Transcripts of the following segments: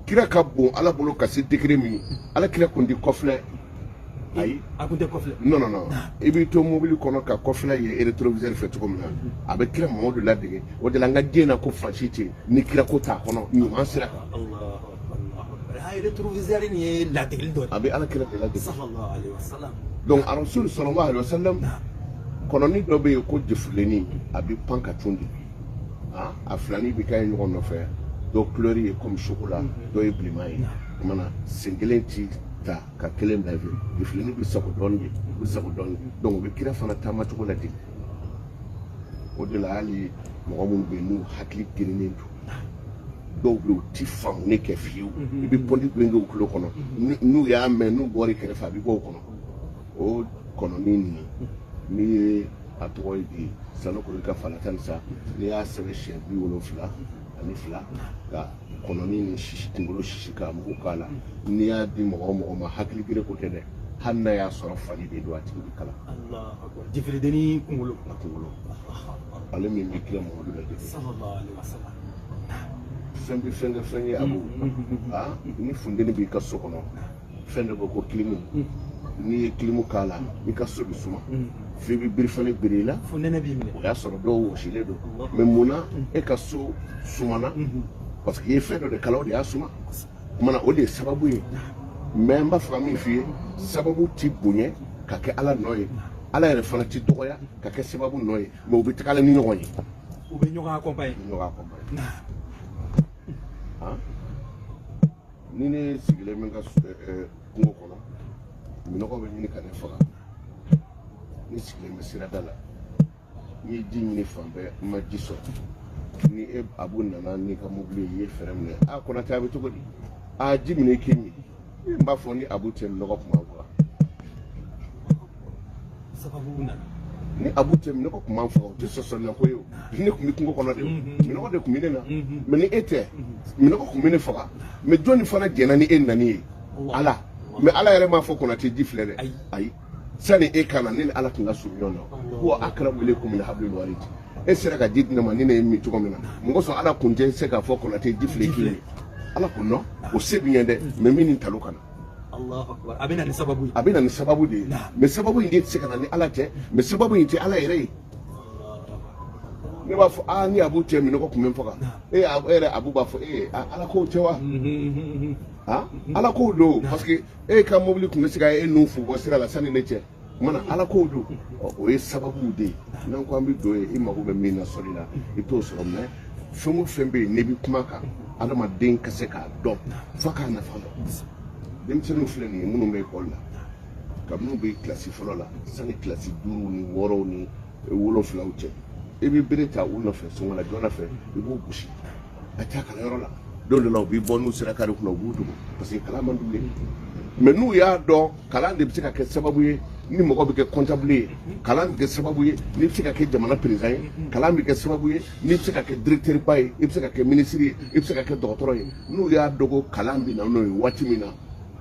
Kira ka bon Ala bolo ka se degré min ye, Ala kira kun ti kɔfilɛ. Ayi, a kun tɛ kɔfilɛ. Non, non, non, i b'i to mobili kɔnɔ ka kɔfilɛ ye rétroviseur fɛ cogo min na, a bɛ kira Mamadu ladege. O de la n ka diɲɛ na ko fan si tɛ yen ni kira ko t'a kɔnɔ ɲuman sira kan. Allahu akbar. A rétroviseur nin ye ladegeli dɔ ye. A bɛ Ala kira de ladege. Sallallahu alaihi wasallam. Donc Arasul sallallahu alaihi wasallam, kɔnɔni dɔ bɛ yen ko jefulenni, a bɛ pan ka cun de. A filani bɛ kɛ ɲɔgɔn nɔfɛ, dɔ couleur ye comme chocolat, dɔ ye bilenman ye. O kumana sen kelen ti ta ka kelen bila fɛ, jefulenni bɛ sago dɔɔni de, u bɛ sago dɔɔni. Donc u bɛ kira fana taamacogo ladege. O de la hali mɔgɔ minnu bɛ yen n'u hakili gerennen don, dɔw bɛ yen u ti faamuni kɛ fiyewu, i bɛ pɔnti genge u tulo kɔnɔ, n'u y'a mɛn, n'u bɔra i kɛrɛfɛ, a bɛ bɔ u kɔnɔ. O kɔnɔni nin, n'i ye a tɔgɔ ye di sanukuru ka falata ni sa, n'i y'a sɛbɛn siɲɛ 72 ka kɔnɔni ni sisi kunkolo sisi k'a mugu k'a la, n'i y'a di mɔgɔ o mɔgɔ ma, hakili gere ko tɛ dɛ, hali n'a y'a sɔrɔ fali de don, a tigi bɛ kalan. Allahu akbar. Jifiledenni kunkolo. A kunkolo, ale min bɛ kira Mamadu ladege. Sallallahu alaihi wasallam. Fɛn bɛ fɛn kɛ fɛn ye, a b'o ni funteni b'i ka so kɔnɔ, fɛn dɔ bɛ ko kilimu, n'i ye kilimu k'a la, i ka so bɛ suma, f'i bɛ birifani biri i la. Funɛnɛ b'i minɛ. O y'a sɔrɔ dɔw wɔsilen don, mais mun na e ka so sumana? Parce que i ye fɛn dɔ de kala, o de y'a suma. Kumana o de ye sababu ye. Mais n b'a fɛ ka min f'i ye, sababu ti bonya ka kɛ Ala nɔ ye, Ala yɛrɛ fana ti dɔgɔya ka kɛ sababu nɔ ye, mais u bɛ tagala ni ɲɔgɔn ye. U bɛ ɲɔgɔn accompagner. U bɛ ɲɔgɔn accompagner. Ni ne sigilen bɛ n ka kungo kɔnɔ, minɔgɔ bɛ ɲini ka ne faga, ne sigilen bɛ sirada la, n ye ji ɲini fan bɛɛ, n ma ji sɔrɔ, ni e Abu nana n'i ka mobili ye, i ye fɛɛrɛ minɛ, a Konatɛ, a bɛ cogo di? A ji minɛ i k'i min. N b'a fɔ ni Abu tɛ, minɔgɔ tun b'an faga. Sababu nana. Ni Abu tɛ, minɔgɔ tun b'an faga, o tɛ sɔsɔlila ko ye. O ne tun bɛ kungo kɔnɔ de, o minɔgɔ de tun bɛ ne na. Mais ni e tɛ, minɔgɔ tun bɛ ne faga. Mais jɔnni fana jɛnna ni e nani ye? Ala. Mais Ala yɛrɛ m'a fɔ Konatɛ ji filɛ dɛ. Ayi, sani e ka na, ne ni Ala tun ka surun ɲɔgɔn na. Huwa akrabu ilaykum min hablil warid. E sera ka ji di ne ma ni ne ye min cogo min na, mɔgɔ sɔn Ala kun tɛ se k'a fɔ Konatɛ ji filɛ k'i min. Ala kun nɔ o se bɛ ɲɛ dɛ, mais min ni talo ka na. Allahu akbar. A bɛ na ni sababu ye. A bɛ na ni sababu de ye, mais sababu in de tɛ se ka na ni Ala cɛ, mais sababu in tɛ Ala yɛrɛ ye. Ne b'a fɔ aa, ni Abu tɛ, minɔgɔ tun bɛ n faga. E yɛrɛ Abu b'a fɔ ee, Ala kow tɛ wa? Ala kow don, parce que e ka mobili tun bɛ se ka e nun fu bɔ sira la sani ne cɛ. Kumana Ala kow don, o ye sababuw de ye. N'an ko an bɛ don yen, i mago bɛ min na sɔli la, i t'o sɔrɔ. Mais fɛn o fɛn bɛ yen n'i bɛ kuma kan, adamaden ka se k'a dɔn f'a k'a nafa dɔn. Denmisɛnninw filɛ nin ye, minnu bɛ ekɔli la, kabini u bɛ kilasi fɔlɔ la sani kilasi 5 ni 6 ni 7 cɛ, i bɛ bere ta u nɔfɛ sɔgɔmada joona fɛ, i b'u gosi a taa kalanyɔrɔ la. Don dɔ la u b'i bɔ n'u sera kari kunna, u b'u dogo parce que kalan man d'u ye. Mais n'u y'a dɔn kalan de bɛ se ka kɛ sababu ye ni mɔgɔ bɛ kɛ comptable ye, kalan bɛ kɛ sababu ye n'i bɛ se ka kɛ jamana président ye, kalan bɛ kɛ sababu ye n'i bɛ se ka kɛ directeur ba ye, i bɛ se ka kɛ ministre ye, i bɛ se ka kɛ dɔgɔtɔrɔ ye. N'u y'a dɔn ko kalan bɛ na n'o ye waati min na,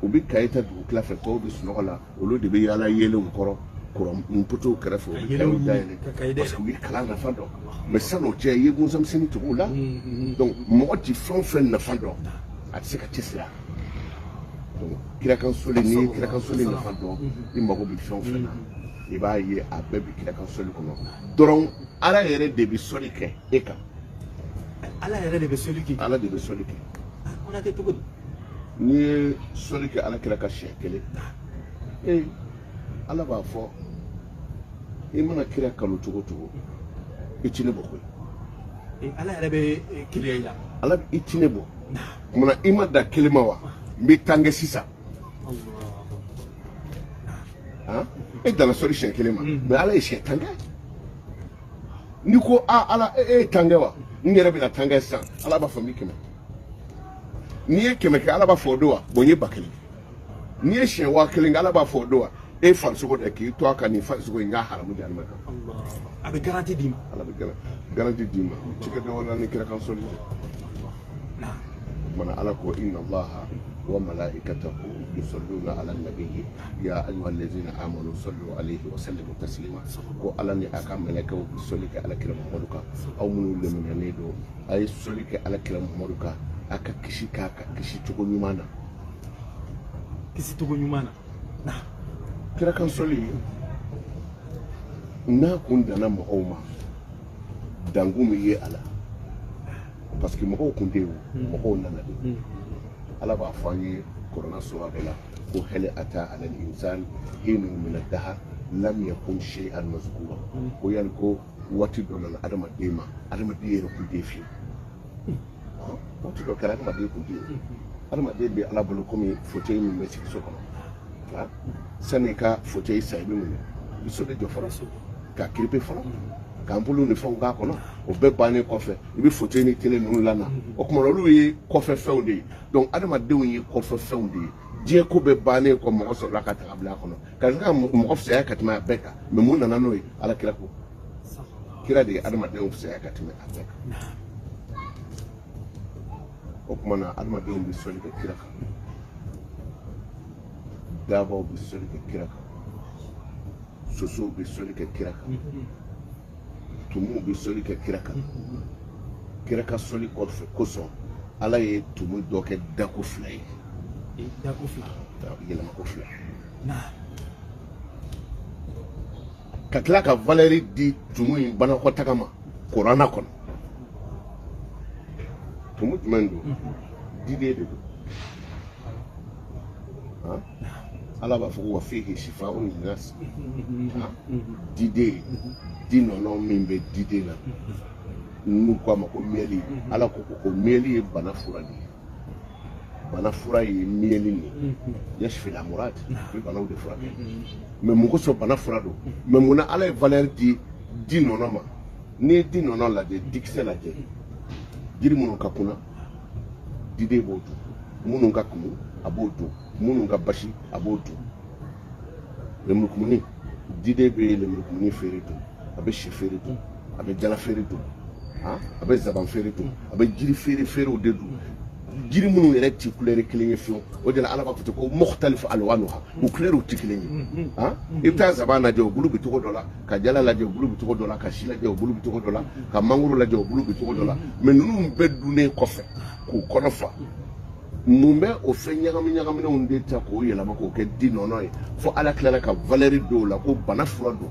u bɛ kaye ta dugutila fɛ, tɔw bɛ sunɔgɔ la, olu de bɛ yaala yeelenw kɔrɔ, kuran poteau kɛrɛfɛ, u bɛ kayew dayɛlɛ parce que u ye kalan nafa dɔn. Mais san'o cɛ, i ye gunsanmisɛnnin tugu u la. Donc mɔgɔ ti fɛn o fɛn nafa dɔn, a tɛ se ka cɛsiri. Donc kirakan soli, n'i ye kirakan soli nafa dɔn, i mago bɛ fɛn o fɛn na, i b'a ye a bɛɛ bɛ kirakan soli kɔnɔ dɔrɔn. Ala yɛrɛ de bɛ sɔli kɛ e kan. Ala yɛrɛ de bɛ sɔli kɛ. Ala de bɛ sɔli kɛ. Konatɛ, cogo di? N'i ye sɔli kɛ Ala kira ka siɲɛ kelen, ee, Ala b'a fɔ i mana kira kanu cogo o cogo, i ti ne bɔ koyi. Ala yɛrɛ bɛ keleya i la. Ala i ti ne bɔ. Kumana i ma da kelen ma wa? N bɛ tan kɛ sisan. E danna sɔli siɲɛ kelen ma, mais Ala ye siɲɛ 10 kɛ. N'i ko aa Ala, e ye 10 kɛ wa? N yɛrɛ bɛna 10 kɛ sisan. Ala b'a fɔ n bɛ 100. N'i ye 100 kɛ, Ala b'a fɔ o don wa? Bon, n ye 1000. N'i ye siɲɛ 1000 kɛ, Ala b'a fɔ o don wa? E farisogo dɛ, k'i to a kan nin farisogo in, n k'a haramu jahanama kan. A bɛ garantie d'i ma. Ala bɛ garantie d'i ma. Cikɛ dɔ wɛrɛ ni kira kan sɔli tɛ. Kumana Ala ko inna Allaha wa malaikatahu yusalluna ala nabiyyi ya ayyuhallazina amanu sallu alayhi wa sallimu taslima. Ko Ala ni a ka mɛlɛkɛw bɛ sɔli kɛ Ala kira Muhamadu kan. Aw minnu lemɛnɛnen don, a ye sɔli kɛ Ala kira Muhamadu kan. A ka kisi k'a ka kisi cogo ɲuman na. Kisi cogo ɲuman na. Kira kan sɔli n'a kun danna mɔgɔw ma, dankun bɛ ye a la, parce que mɔgɔw kun tɛ yen o, mɔgɔw nana de. Ala b'a fɔ an ye kurana sura dɔ la ko hal ata ala al-insan hinun min ad-dahr lam yakun shay'an mazkura, ko yali ko waati dɔ nana adamaden ma, adamaden yɛrɛ kun tɛ fiyewu. Waati dɔ kɛra adamaden kun tɛ yen. Adamaden bɛ Ala bolo komi fauteuil min bɛ sigi so kɔnɔ. Sani i ka fauteuil san, i bɛ mun kɛ? I bɛ so de jɔ fɔlɔ, k'a kiripe fɔlɔ, k'an bolo ni fɛnw k'a kɔnɔ. O bɛɛ bannen kɔfɛ, i bɛ fauteuil ni télé ninnu lana. O tuma olu ye kɔfɛ fɛnw de ye. Donc adamadenw ye kɔfɛ fɛnw de ye. Diɲɛ ko bɛɛ bannen kɔ, mɔgɔ sɔrɔla ka taga bila a kɔnɔ ka se ka mɔgɔ fisaya ka tɛmɛ a bɛɛ kan. Mais mun nana n'o ye? Ala kira ko kira de ye adamadenw fisaya ka tɛmɛ a bɛɛ kan. O tuma na adamadenw bɛ sɔli kɛ kira kan, dabaw bɛ sɔli kɛ kira kan, sosow bɛ sɔli kɛ kira kan, tumuw bɛ sɔli kɛ kira kan. Kira ka sɔli kɔfɛ kosɔn, Ala ye tumu dɔ kɛ dako fila ye. Dako fila. Yɛlɛmako fila. Ka tila ka valeur di tumu in banakɔtaga ma kurana kɔnɔ. Tumu jumɛn don? Diden de don. Ala b'a fɔ ko wa fihi shifa'un linnas. Diden, di nɔnɔ min bɛ diden na, n'u ko a ma ko miel, Ala ko ko miel ye bana fura de ye. Bana fura ye miel nin ye. Yashfil amrad, a bɛ banaw de furakɛ. Mais mun kosɔn bana fura don? Mais mun na Ala ye valeur di di nɔnɔ ma? N'i ye di nɔnɔ lajɛ, dikisɛ lajɛ, jiri minnu ka kunna, diden b'o dun. Minnu ka kumu, a b'o dun. Minnu ka basi, a b'o dun. Lemurukumuni, diden bɛ lemurukumuni feere dun, a bɛ si feere dun, a bɛ jala feere dun, a bɛ zaban feere dun, a bɛ jiri feere feerew de dun. Jiri minnu yɛrɛ ti couleur kelen ye fiyewu, o de la Ala b'a fɔ ten ko mukhtalifu alwanuha, u couleur ti kelen ye. I bɛ taa zaban lajɛ, o bulu bɛ cogo dɔ la, ka jala lajɛ, o bulu bɛ cogo dɔ la, ka si lajɛ, o bulu bɛ cogo dɔ la, ka mangoro lajɛ, o bulu bɛ cogo dɔ la. Mais ninnu bɛɛ dunnen kɔfɛ k'u kɔnɔ fa, mun bɛ o fɛn ɲagami ɲagaminenw de ta k'o yɛlɛma k'o kɛ di nɔnɔ ye? Fo Ala tilala ka valeur dɔw la ko bana fura don.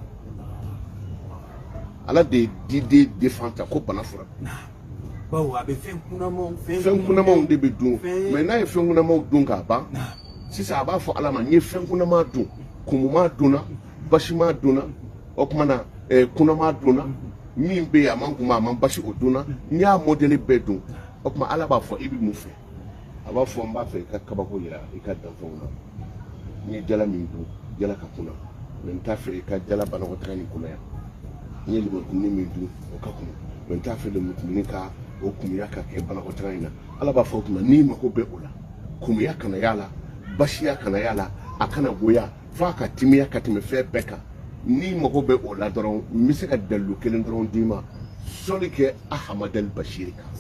Ala de ye diden défend ta ko bana fura don. Bawo a bɛ fɛn kunamanw fɛn kunamanw de bɛ dun. Mais n'a ye fɛn kunamanw dun k'a ban, sisan a b'a fɔ Ala ma n ye fɛn kunama dun, kumuma dunna, basima dunna, o tuma na kunama dunna, min bɛ yen a man kuma, a man basi, o dunna, n y'a modèle bɛɛ dun. O tuma Ala b'a fɔ i bɛ mun fɛ? A b'a fɔ n b'a fɛ i ka kabako yira i ka danfɛnw na. N ye jala min dun, jala ka kunna, mais n t'a fɛ i ka jala banakɔtaga nin kunna yan. N ye lemurukumuni min dun, o ka kunna, mais n t'a fɛ lemurukumuni ka o kumuya ka kɛ banakɔtaga in na. Ala b'a fɔ o tuma n'i mako bɛ o la, kumuya kana y'a la, basiya kana y'a la, a kana goya, f'a ka timiya ka tɛmɛ fɛn bɛɛ kan. N'i mako bɛ o la dɔrɔn, n bɛ se ka dalilu kelen dɔrɔn d'i ma: sɔli kɛ Ahamadali Bashiri kan.